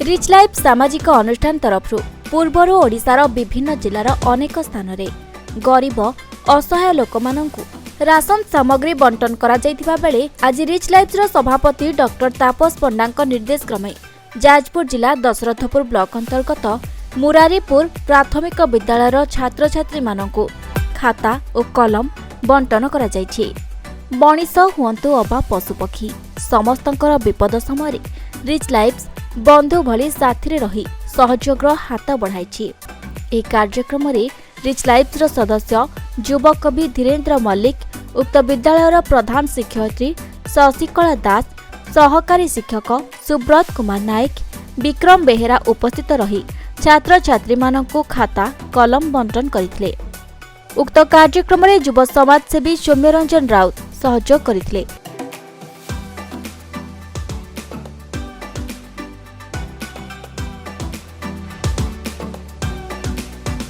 Rich life ସାମାଜିକ ଅନୁଷ୍ଠାନ ତରଫରୁ ପୂର୍ବରୁ ଓଡ଼ିଶାର ବିଭିନ୍ନ ଜିଲ୍ଲାର ଅନେକ ସ୍ଥାନରେ ଗରିବ ଅସହାୟ ଲୋକମାନଙ୍କୁ ରାସନ ସାମଗ୍ରୀ ବଣ୍ଟନ କରାଯାଇଥିବା ବେଳେ ଆଜି ରିଚ୍ ଲାଇଫ୍ର ସଭାପତି ଡକ୍ଟର ତାପସ ପଣ୍ଡାଙ୍କ ନିର୍ଦ୍ଦେଶ କ୍ରମେ ଯାଜପୁର ଜିଲ୍ଲା ଦଶରଥପୁର ବ୍ଲକ ଅନ୍ତର୍ଗତ ମୁରାରୀପୁର ପ୍ରାଥମିକ ବିଦ୍ୟାଳୟର ଛାତ୍ରଛାତ୍ରୀମାନଙ୍କୁ ଖାତା ଓ କଲମ ବଣ୍ଟନ କରାଯାଇଛି। ମଣିଷ ହୁଅନ୍ତୁ ଅବା ପଶୁପକ୍ଷୀ, ସମସ୍ତଙ୍କର ବିପଦ ସମୟରେ ରିଚ୍ ଲାଇଫ୍ସ ବନ୍ଧୁ ଭଳି ସାଥିରେ ରହି ସହଯୋଗର ହାତ ବଢ଼ାଇଛି। ଏହି କାର୍ଯ୍ୟକ୍ରମରେ ରିଚ୍ ଲାଇଫ୍ସର ସଦସ୍ୟ ଯୁବକବି ଧୀରେନ୍ଦ୍ର ମଲ୍ଲିକ, ଉକ୍ତ ବିଦ୍ୟାଳୟର ପ୍ରଧାନ ଶିକ୍ଷୟିତ୍ରୀ ଶଶିକଳା ଦାସ, ସହକାରୀ ଶିକ୍ଷକ ସୁବ୍ରତ କୁମାର ନାୟକ, ବିକ୍ରମ ବେହେରା ଉପସ୍ଥିତ ରହି ଛାତ୍ରଛାତ୍ରୀମାନଙ୍କୁ ଖାତା କଲମ ବଣ୍ଟନ କରିଥିଲେ। ଉକ୍ତ କାର୍ଯ୍ୟକ୍ରମରେ ଯୁବ ସମାଜସେବୀ ସୌମ୍ୟରଞ୍ଜନ ରାଉତ ସହଯୋଗ କରିଥିଲେ।